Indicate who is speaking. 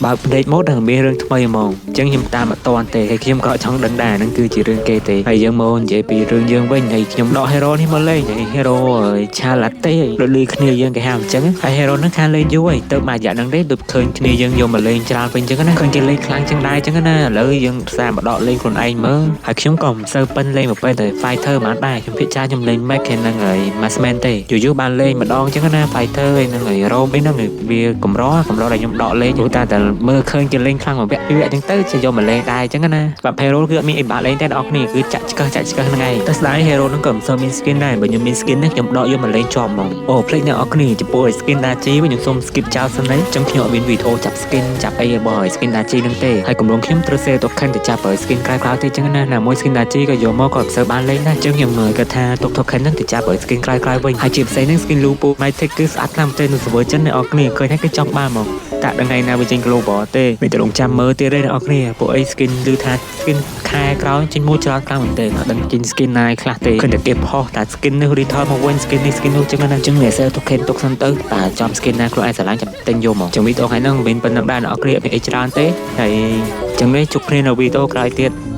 Speaker 1: បើកភ្នែកមកដល់មានរឿងថ្មីហ្មងអញ្ចឹងខ្ញុំតាមអត់តាន់ទេហើយខ្ញុំក៏ចង់ដឹងដែរហ្នឹងគឺជារឿងគេទេហើយយើងមកនិយាយពីរឿងយើងវិញហើយខ្ញុំដក hero នេះមកលេងហើយ hero ឆាឡាតេដូចលឺគ្នាយើងគេហៅអញ្ចឹងហើយ hero ហ្នឹងខានលេងយូរហើយទៅមួយរយៈហ្នឹងទេដូចឃើញគ្នាយើងយកមកលេងច្រើនវិញអញ្ចឹងណាឃើញគេលេងខ្លាំងចឹងដែរអញ្ចឹងណាឥឡូវយើងសាមកដកលេងខ្លួនឯងមើលហើយខ្ញុំក៏មិនសូវប៉ិនលេងមកពេលតែ fighter ហ្មងដែរខ្ញុំភាគច្រើនខ្ញុំលេង mage ហើយហ្នឹងហើយ marksman ទេយូរយូរបានលេងម្ដងអញ្ចឹងណា fighter ហើយហ្នឹងហើយ roam អីហ្នឹងវាកម្រកម្រដែលខ្ញុំដកលេងព្រោះតែតែមើលឃើញគេលេងខ្លាំងមួយវគ្គពីរវគ្គអញ្ចឹងទៅជាយកមកលេងដែរអញ្ចឹងណាបាទ hero គឺអត់មានអីបាក់លេងទេអ្នកនរគ្នាគឺចាក់ឆ្កឹះចាក់ឆ្កឹះហ្នឹងឯងតែស្ដាយ hero ហ្នឹងក៏មិនសូវមាន skin ដែរបើខ្ញុំមាន skin ហ្នឹងខ្ញុំដកយកមកលេងជាប់ហ្មងអូភ្លេចអ្នកនរគ្នាចំពោះ skin Daji វិញខ្ញុំសូម skip ចោលសិនទេអញ្ចឹងខ្ញុំអត់មានវីដេអូចាប់ skin ចាប់អីរបស់ skin Daji ហ្នឹងទេហើយកម្រងខ្ញុំត្រូវ save token ទៅចាប់ skin ក្រោយៗទេអញ្ចឹងណាណាមួយ skin Daji ក៏យកមកក៏មិនសូវបានលេងដែរអញ្ចឹងខ្ញុំគិតថាទុក token ហ្នឹងទៅចាប់ skin ក្រោយៗវិញហើយជាពិសេសហ្នឹង skin Lupo Mythic គឺស្អាតខ្លាំងមែនទែននៅ server ចិនអ្នកនរគ្នាឃើញហើយគឺចង់បានហ្មងតាក់ថ្ងៃណាវាចេញ global ទេមានតែរងចាំមើលទៀតទេអ្នកនរគ្នាពួកអី skin ឮថា skin ខែក្រោយចេញមួយច្រើនខ្លាំងមែនទែនអត់ដឹងចេញ skin ណាខ្លះទេឃើញតែគេផុសតែ skin នេះ return មកវិញ skin នេះ skin នោះចឹងណាអញ្ចឹងអ្នក save token ទុកសិនទៅតើចំ skin ណាខ្លួនឯងស្រឡាញ់ចាំទិញយកមកចឹងវីដេអូថ្ងៃហ្នឹងមិនមែនប៉ុណ្្នឹងដែរអ្នកនរគ្នាអត់មានអីច្រើនទេហើយចឹងនេះជួបគ្នានៅវីដេអូក្រោយទៀត។